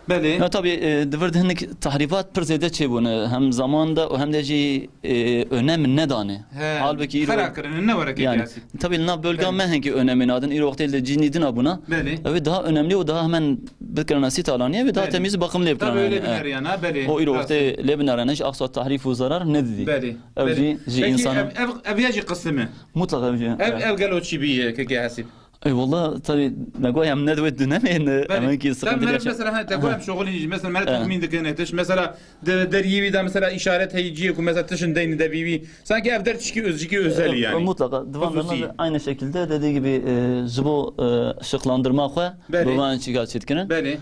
Belê. Ya tabii, e, di vir de hinek tahrîfat pir zêde çêbûne. Hem zamanda û hem de jî, e, önem nedane. He, Halbuki îro xera kirine, ne were Yani, kekiyasî. tabii li nav bölga Belê. me hinkî önemê nadin. Îro wextê li cînî dina bûna. Belê. Ew ê daha önemli û daha hemen bikirina sî talanî, ew ê daha Belê. temiz û bakımlı Tabii bikirina. öyle Yani, bir e, yer yana, belê. O îro Rast. wextê lê binarene ji aqsa tahrîf û zarar nedidî. Belê. Ev Belê. jî, jî Peki, insana ev, ev, ev ya jî qisime. Mutlaka ev jî, Ev, evet. ev gelo çi bîye, keke Hesîb? E, wallah, tabii, me got em ne divê dune ne, Belê. em ki Tabii, sıkıntı mere yaşa- mesela, ha, te got Ha. em şoxilî, mesela, mere Ha. tahmin dikene, tiş, mesela, de, deriyê wî de, mesela, işaret heyî ciyê ku, mesela, tişin deyni de vî wî. Sanki ev der tişkî öz-, jikî özel yani. Mutlaka. Divan Hususi. derna aynı şekilde dediği gibi, e, ji bo, e, ışıklandırma xwe, Belê. bi van çîka çêdikine. Belê.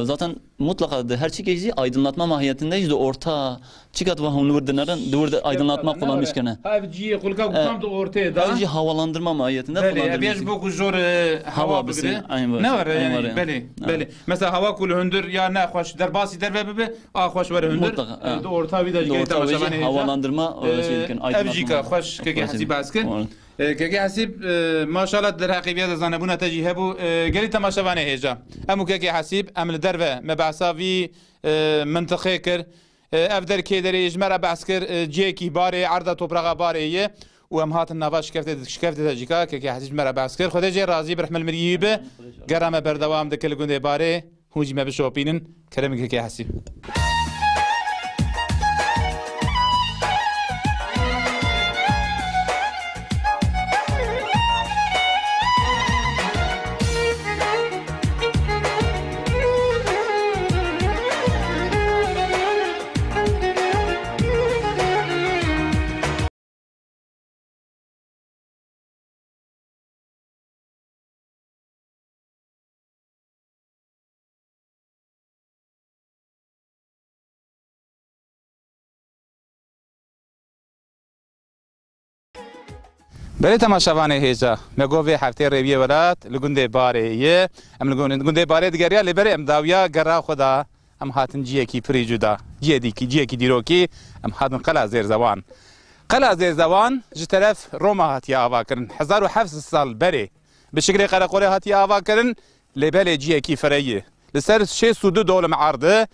E, zaten Mutlaka de her çikê jî aydınlatma mahiyetinde jî de orta çikat ve hûn li wir dinerin, di wir de aydınlatma kullanmış kene. Ha, ev cihê xulka ku Ev, tam di ortê de. ev jî havalandırma mahiyetinde Belê, kullanılmış. ev ya ji bo ku jor, e, Hava hewa bisi, bigire. aynı var, Ne var aynı yani, var yani. belê, Ha. belê. Mesela hewa ku li hundir ya ne xweş derbasî derve bibe, a xweş were hundir. Mutlaka, E, ha. di orta wî de Di jî orta wî jî temaşevanê hêja. havalandırma, e, E, şey dikin, ev jî aydınlatma. ka xweş, keke Xweş. Hesîb behs kir. Doğru. E, keke Hesîb, e, maşallah derheqê viya de zanebûna te jî hebû. E, gelî temaşevanê hêja. Em û keke Hesîb, em li derve me behsa vî, e, mintiqê kir. E, ev der kê derê ji me re behs kir, e, cihekî barê, erda topraxa barê ye. Û em hatin nava şikeftê, şikeftê de jî ka, keke Hesîb ji me re behs kir. Xwedê jê razî bi rehmel mirî wî bi. Gera me berdewam dike li gundê barê. Hûn jî me bişopînin. Kerem keke Hesîb. Belê temaşevanê hêja, me got vê heftê rêwiyê welat li gundê Barê ye. Em li gund-, gundê Barê digeriya, lê berê em dawiya gera xwe da. Em hatin ciyekî pirî cuda, ciyekî, ciyekî dîrokî, em hatin Qela Zêrzewan. Qela Zêrzewan ji teref Roma hatiye avakirin. Hezar û heft sed sal berê bi şiklê qereqolê hatiye avakirin, lê belê ciyekî fireyî. Li ser şêst û du dolim erd e,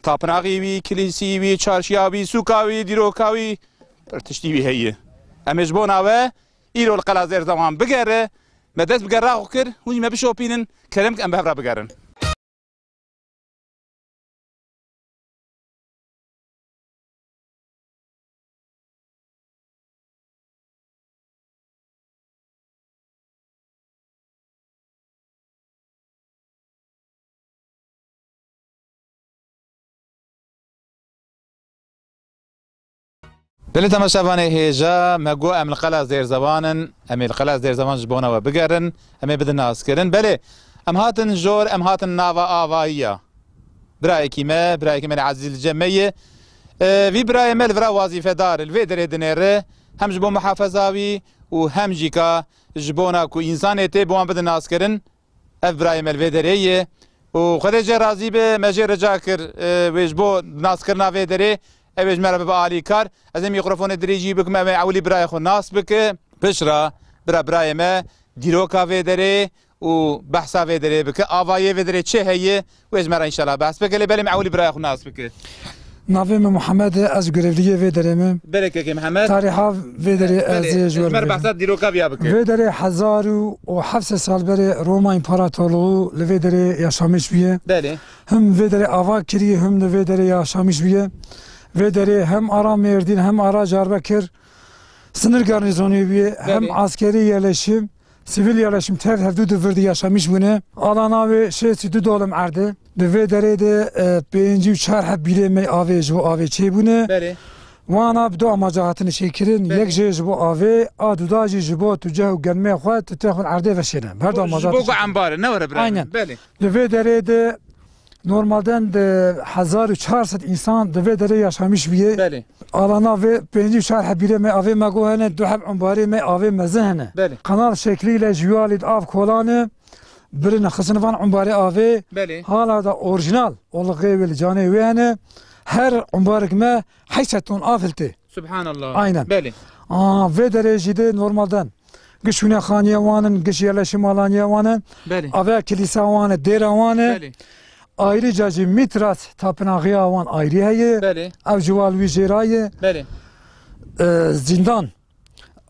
tapinaxî wî, kilîsî wî, çarşiya wî, sûka wî, dîroka wî, pir tiştî wî heye. Em ê ji bona we îro li Qela Zêrzewan bigere, me dest bi gera xwe kir, hûn jî me bişopînin, kerem em bi hev re bigerin. Belê temaşevanê hêja, me got em li Qela Zêrzewan in, em ê li Qela Zêrzewan ji bona we bigerin, em ê bidin naskirin. Belê, em hatin jor, em hatin nava avayiya. Birayekî me, birayekî me li ezîz li cem me ye. E, vî birayê me li vira wazîfedar li vê derê dinêre, hem ji bo muhafeza wî û hem jî ka ji bona ku însanê tê bi wan bidin naskirin. Ev birayê me li vê derê ye û Xwedê jê razî be, me jê rica kir, e, wê ji bo naskirina vê derê, ew ê ji me re bibe alîkar. Ez ê mîkrofonê dirêjî bikim, ew ê ewilî birayê xwe nas bike. Piştre bira birayê me dîroka vê derê û behsa vê derê bike. Avayê vê derê çi heye, wê ji me re înşallah behs bike. Lê belê me ewilî birayê xwe nas bike. Navê min Muhammed e, ez görevliyê vê derê me. Belê kekê Mihemed. Tarîha vê derê ez ê ji we re bibêjim. Behsa dîroka viya bike. Vê derê hezar û heft sed sal berê Roma Împaratorluğu li vê derê yaşamış bûye. Belê. Him vê derê ava kiriye, him li vê derê yaşamış bûye. Vê derê hem ara Mêrdîn hem ara Diyarbekir sinir garnîzonê bûye, hem askerî yerleşim, sivîl yerleşim tev hevdû di vir de yaşamış bûne. Alana wê şêst û du dolim erd e. Di vê derê de, e, pêncî û çar heb bîrê me avê ji bo avê çêbûne. Belê. Wana bi du amaca hatine çêkirin. Belê. Yek jê ji bo avê, a duda jî ji bo tu ceh û genmê xwe tu tê xwe erdê veşêne. Her du amaca hatine çêkirin. Ji bo ku embar e, ne were birayê min. Aynen. Belê. Di vê derê de normalden di hezar û çar sed însan di vê derê yaşamiş bûye. Belê. Alana vê pêncî û çar heb bîrê me avê me go hene, du heb umbarê me avê mezin hene. Belê. Kanal şeklî ile ji wî alî di av kolane, birine xisine van umbarê avê. Belê. Hala da orjinal olixê wê li canê wê hene. Her umbarek me heşt sed ton av hiltê. Subhanallah. Aynen. Belê. Aa, vê derê jî de normalden giş hûne xaniye wan in, giş yerleşim alaniye wan in. Belê. Avê kilîsa wan e, dêra wan e. Belê. Ayrıca jî Mitras tapinaxiya wan ayrî heye. Belê. Ev ji wal wî jêra ye. Belê. E, zindan.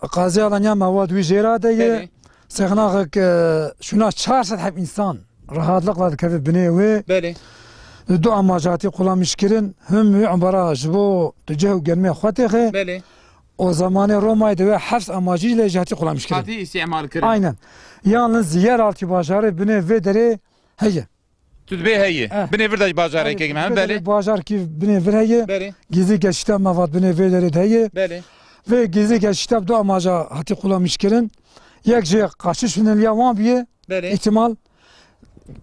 Qazê alaniya mewad wî jêra de ye. Belê. Sexnaxek, e, şuna çar sed heb însan rahatlıkla dikeve binê wê. Belê. Du amaca hatî qulamiş kirin. Him wî umbara ji bo tu ceh û genmê xwe têxe. Belê. O zamanê Romayê de wê heft amacî le jî hatî qulamiş kirin. Hatî îstîmal kirin. Aynen. Yalnız yer altı bajarê binê vê derê heye. Tu dibê heye. Eh. Binê vir de jî bajarê kek me, belê. Bajar kî binê vir heye. Belê. Gizli geçişte mevat binê vê derê de heye. Belê. Ve gizli geçişte du amaca hatî qulamiş kirin. Yek jê qaçiş tüneliya wan bûye. Belê. Îhtimal.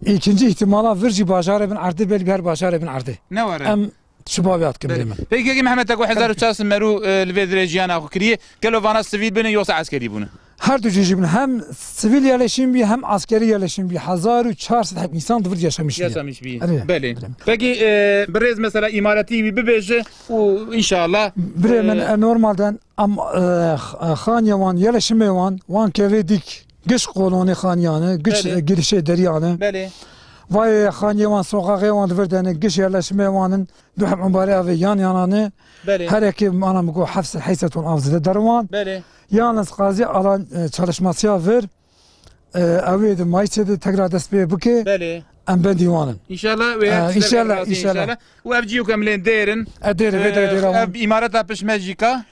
Îkinci îhtimala vir jî bajarê bin erdê, belkî her bajarê bin erdê. Ne were? Em şibavê hatkim birê min. Peki, Mehmet, te ku hezar û çar sed merû, e, li vê dirê jiyana xwe kiriye, gelo vana sivîl bine, yoksa eskerî bûne? Her du cî jî bine. Hem sivîl yerleşim bî, hem askeri yerleşim bî. Hezar û çar sed heb însan di vir yaşamış bî. Yaşamış bî. Evet. Belê. Evet. Peki, e, birêz mesela îmaretî wî bibêje û înşallah, birê min, e, e, normalden em, e, x-, e, xaniye wan, yerleşimê wan, wan kevê dîk, giş kolonê xaniyane, giş, belê, e, girişê deriyane. Belê. Vayê xaniye wan, soqaxê wan di vir de ne, giş yerleşimê wan in, du heb umbarê avê yan yanane. Belê. Her yekê mana min got heft sed heyt sed ton av zêde der wan. Belê. Yalnız qazî alan, e, çalışmasıya vir, e, ew ê di Mayısê de tekrar dest pê bike. Belê. Em bendî wan in. Înşallah wê, e, her tiştek înşallah, razî, înşallah. Înşallah. Û ev cîyo ku em lê dêrin. E, dêr, vê derê, e, dêra wan. Ev îmareta pişt me jî ka.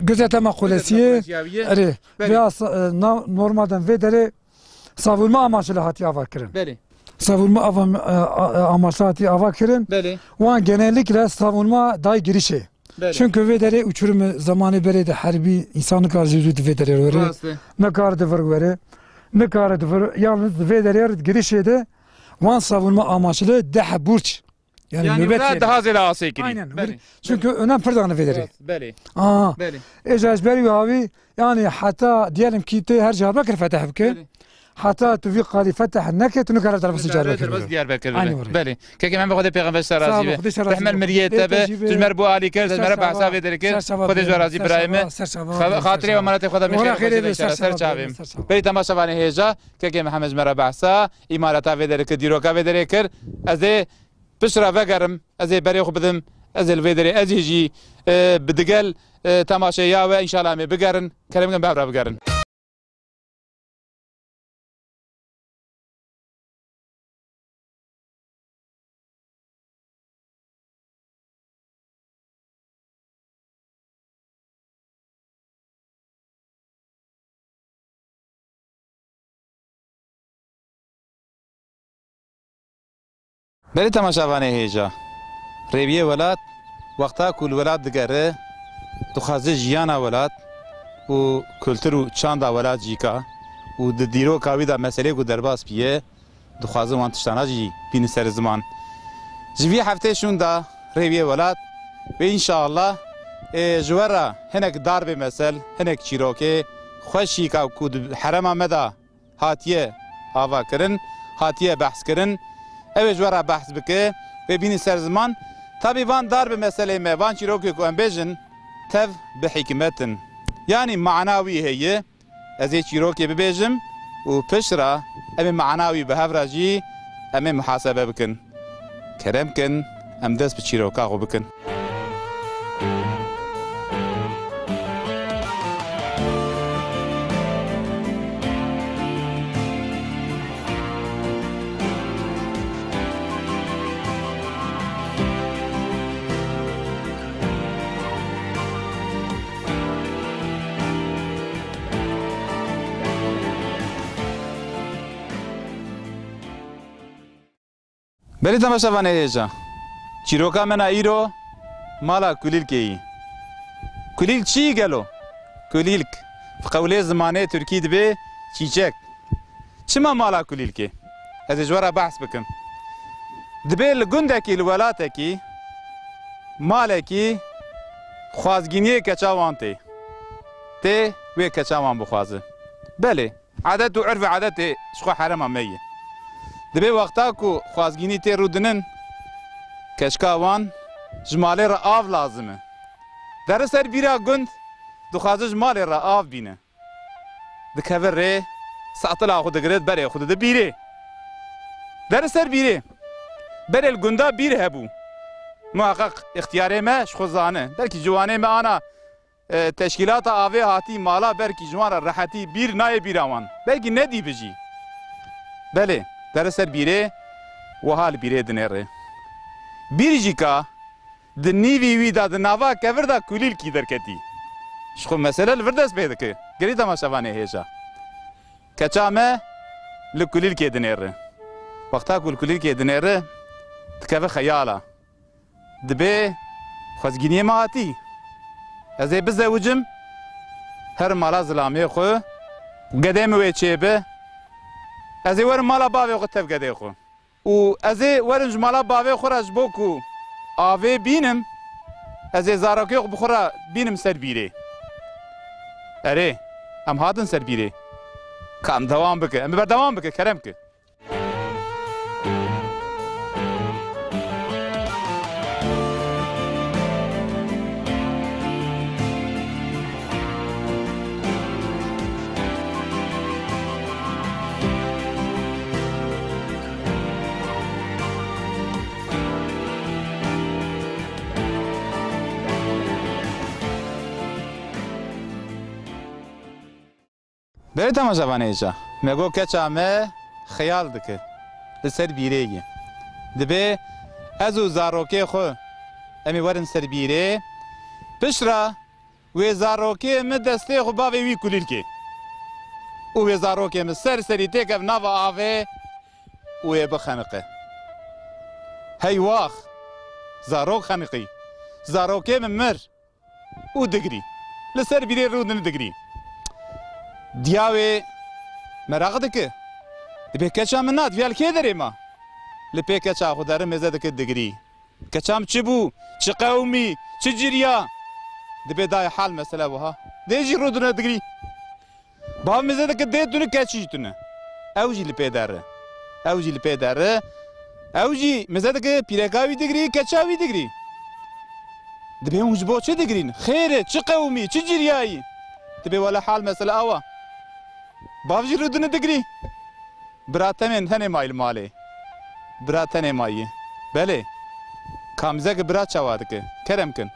Gazete me Qulesiyê. Gazete me Qulesiyê. Erê. Belê. Vê as-, e, na-, normalden vê derê savunma amaçlı hatiye ava kirin. Belê. Savunma ava-, e, a-, e, amaçlı hatiye ava kirin. Belê. Wan genellikle savunma day girişê. Belê. Çünkü vê derê uçurum zamanê berê de herbî însan nikare zû zû di vê derê were. Rast e. Nikare di vir were. Nikare di vir, yalnız di vê derê girişê de wan savunma amaçlı deh burç. Yani, yani nöbet wira yeri. Daha zêde asê kirî. Aynen. Belê. Çünkü önem pir dane vê derê. Belê. Aa. Belê. Êja ez berî wî havî, yani heta diyelim ki tê her Diyarbakır fetih bike. Belê. Heta tu vî qalî fetih neke, tu nikare derbasî Diyarbakır bike. Diyarbakır bike. Aynen öyle. Belê. Kekê me Xwedê pêxember ser razî be. Rehmet miriyê te be. Tu ji me re bû alî kir, tu ji me re behsa vê derê kir. Xwedê ji we razî birayê me. Xatirê emaretê Xweda min xêr xwe jê de inşallah ser çavê min. Belê temaşevanê hêja, kekê Mihemed ji me re behsa îmareta vê derê kir, dîroka vê derê kir. Ez ê pişt re vegerim, ez ê berê xwe bidim, ez ê li vê derê ez ê jî, e, bi digel, e, temaşeya we, înşallah em ê bigerin. Kerem bikin, bi hev re bigerin. Belê temaşevanê hêja, rêwiyê welat, wexta ku li welat digere, dixwaze jiyana welat û kultur û çanda welat jî ka û di dîroka wî de meselê ku derbas bûye, dixwaze wan tiştana jî bîne ser ziman. Ji vî heftê şûnda rêwiyê welat wê înşallah, ê, ji we re hinek darbê mesel, hinek çîrokê xweşî ka ku di herema me de hatiye avakirin, hatiye behskirin. Ew ê ji we re behs bike, wê bîne ser ziman. Tabî van darbê meselê me, van çîrokê ku em bêjin, tev bi hikmet in. Yanî mana wî heye, ez ê çîrokê bibêjim û pişt re em ê mana wî bi hev re jî em ê muhasebe bikin. Kerem kin, em dest bi çîroka xwe bikin. Belê temaşevanê hêja, çîroka me na îro mala kulîlkê yî. Kulîlk çi yî gelo? Kulîlk, bi qewlê zimanê tirkî dibê çîçek. Çima mala kulîlkê? Ez ê ji we re behs bikim. Dibê li gundekî, li welatekî, malekî xwazgîniyê keça wan tê. Tê wê keça wan bixwaze. Belê, edet û urf û edetê ji xwe herema me ye. Dibê wexta ku xwazgînî tê rûdinin, keçika wan ji malê re av lazim e. Dere ser bîra gund, dixwaze ji malê re av bîne. Dikeve rê, satila xwe digire, berê xwe dide bîrê. Dere ser bîrê. Berê li gunda bîr hebû. Muheqeq îxtiyarê me ji xwe zane. Belkî ciwanê me ana, e, teşkîlata avê hatî mala, belkî ji wan re rehetî bîr nayê bîra wan. Belkî nedî bi jî. Belê, dere ser bîrê, wiha li bîrê dinêre. Bîr jî ka di nîvî wî de, di nava kevir de kulîlkî derketî. Ji xwe mesele li vir dest pê dike. Gelî temaşevanê hêja. Keça me li kulîlkê dinêre. Wexta ku li kulîlkê dinêre, dikeve xeyala. Dibê xwezgîniyê me hatî. Ez ê bizewicim, herim mala zilamê xwe, gedê min wê çêbe. Ez ê werim mala bavê xwe tev gedê xwe. Û ez ê werim ji mala bavê xwe re ji bo ku avê bînim, ez ê zarokê xwe bi xwe re bînim ser bîrê. Erê, em hatin ser bîrê. Ka em dewam bike, em ê berdewam bike, kerem ke. Belê temaşevanê hêja, me got keça me xeyal dike, li ser bîrê ye. Dibê ez û zarokê xwe em ê werin ser bîrê. Piştre wê zarokê min destê xwe bavê wî kulîlkê. Û wê zarokê min ser serî têkev nava avê û wê bixeniqe. Hey wax! Zarok xeniqî. Zarokê min mir. Û digrî. Li ser bîrê rûdin digrî. Diya wê meraq dike. Dibê keça min na, diviya li kê derê ma? Li pê keça xwe derin mêze dike digrî. Keça min çi bû? Çi qewimî? Çi ciriya? Dibê dayê hal mesele wiha. Dê jî rûdine digirî. Bav mêze dike dê tune, keçî jî tune. Ew jî li pê derre. Ew jî li pê derre. Ew jî mêze dike pîreka wî digirî, keça wî digirî. Dibê hûn ji bo çi digirîn? Xêr e, çi qewimî, çi ciryayî? Dibê wele hal mesele awa. Bav jî rûdine digirî. Bira tenê, tenê mayî li malê. Bira tenê mayî. Belê. Kamîzeke bira çawa dike? Kerem kin.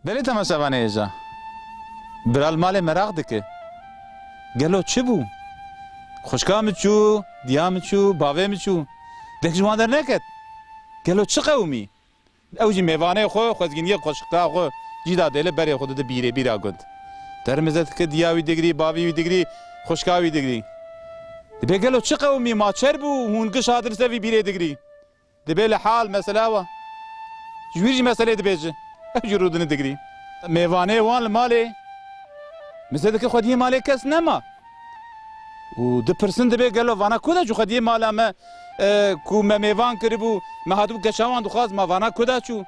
Belê temaşevanê hêja. Bira li malê meraq dike. Gelo çi bû? Xwişka min çû, diya min çû, bavê min çû. Dek ji wan derneket. Gelo çi qewimî? Ew jî mêvanê xwe, xwezgîniyê xwişka xwe cî da dêle berê xwe dide bîrê, bîra gund. Derimize dike diya wî digirî, bavî wî digirî, xwişka wî digirî. Dibê gelo çi qewimî, ma çer bû, hûn giş hatin ser vî bîrê digirî. Dibê li hal mesela wa. Ji wî jî meselê dibêje. Ew jî rûdine digirî. Mêvanê wan li malê. Mêze dike xwediyê malê kes nema. Û dipirsin dibê gelo vana ku de çû xwediyê mala me, e, ku me mêvan kiribû, me hatibû keça wan dixwaz, ma vana ku de çû?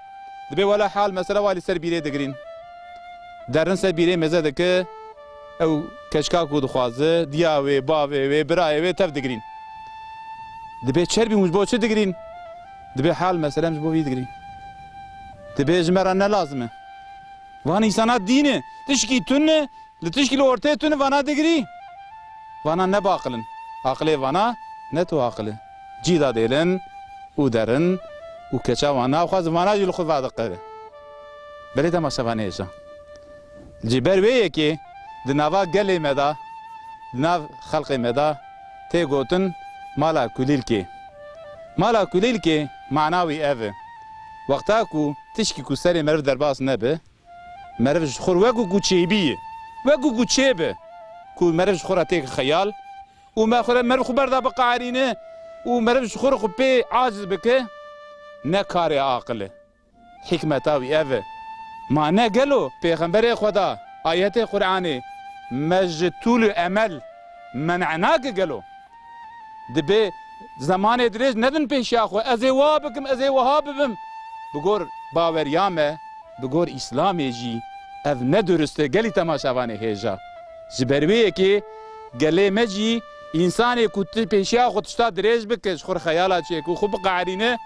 Dibê wela hal mesela wa li ser bîrê digirîn. Derin ser bîrê mêze dike, ew keçka ku dixwaze, diya wê, bavê wê, birayê wê tev digirîn. Dibê çer bî hûn ji bo çi digirîn? Dibê hal meselem ji bo vî digirîn. Dibê ji me re ne lazim e. Van însana dîn e, tişkî tune, li tişkî li ortê tune vana digirî. Vana ne baqil in. Aqilê vana ne tu aqil e. Cî da dêlin û derin û keça wan naxwazin, vana jî li xwe vadiqere. Belê temaşevanê hêja. Ji ber wê yekê di nava gelê me de, di nav xelqê me de tê gotin mala kulîlkê. Mala kulîlkê mana wî ev e. Wexta ku tişkî ku serê meriv derbas nebe, meriv ji xwe wekû ku çêbî ye. Wekû ku çêbe, ku meriv ji xwe re têke xeyal û me xwe re meriv xwe berda biqeherîne û meriv ji xwe re xwe pê aciz bike, ne karê aqil e. Hikmeta wî ev e. Ma ne gelo Pêxemberê Xweda, ayetê Qur'anê, me ji tûl û emel men'a nake gelo? Dibê zemanê dirêj nedin pêşiya xwe, ez ê wa bikim, ez ê wiha bibim. Bi gor baweriya me, bi gor Îslamê jî ev ne durist e, gelî temaşevanê hêja. Ji ber wê yekê gelê me jî însanê ku tu pêşiya xwe tişta dirêj bike, ji xwe re xeyala çêke û xwe biqeherîne,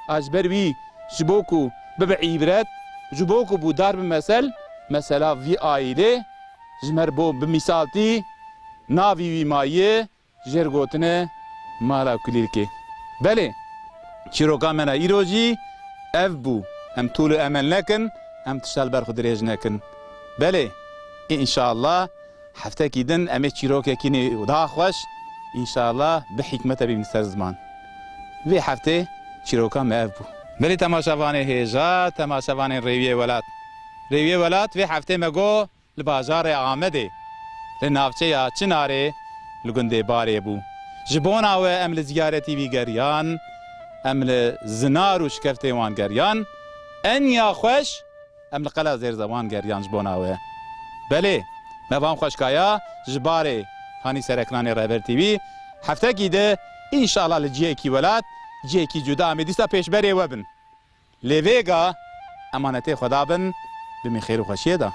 a ji ber wî ji bo ku bibe îbret, ji bo ku bûdar bi mesel, mesela vî aîlê ji me re bo bi mîsaltî navî wî maye, jêr gotine mala kulîlkê. Belê, çîroka me ne îro jî ev bû. Em tûl û emel nekin, em tişta li ber xwe dirêj nekin. Belê, înşallah heftekî din em ê çîrokekî nê daha xweş, înşallah bi hikmete bînin ser ziman. Vê heftê çîroka me ev bû. Belê temaşevanê hêja, temaşevanên Rêwiyê Welat. Rêwiyê Welat vê heftê me got, li bajarê Amedê, li navçeya Çinarê, li gundê Barê bû. Ji bona we em li ziyaretî wî geriyan, em li zinar û şikeftê wan geriyan, enya xweş em li qela Zêrzewan geriyan ji bona we. Belê, me van xweşkaya ji Barê hanî ser ekranê Rêber T V, heftekî di, înşallah li cihekî welat, cihekî cuda em ê dîsa pêşberê we bin. Lê vêga emanetê Xweda bin, bimî xêr û xweşiyê de.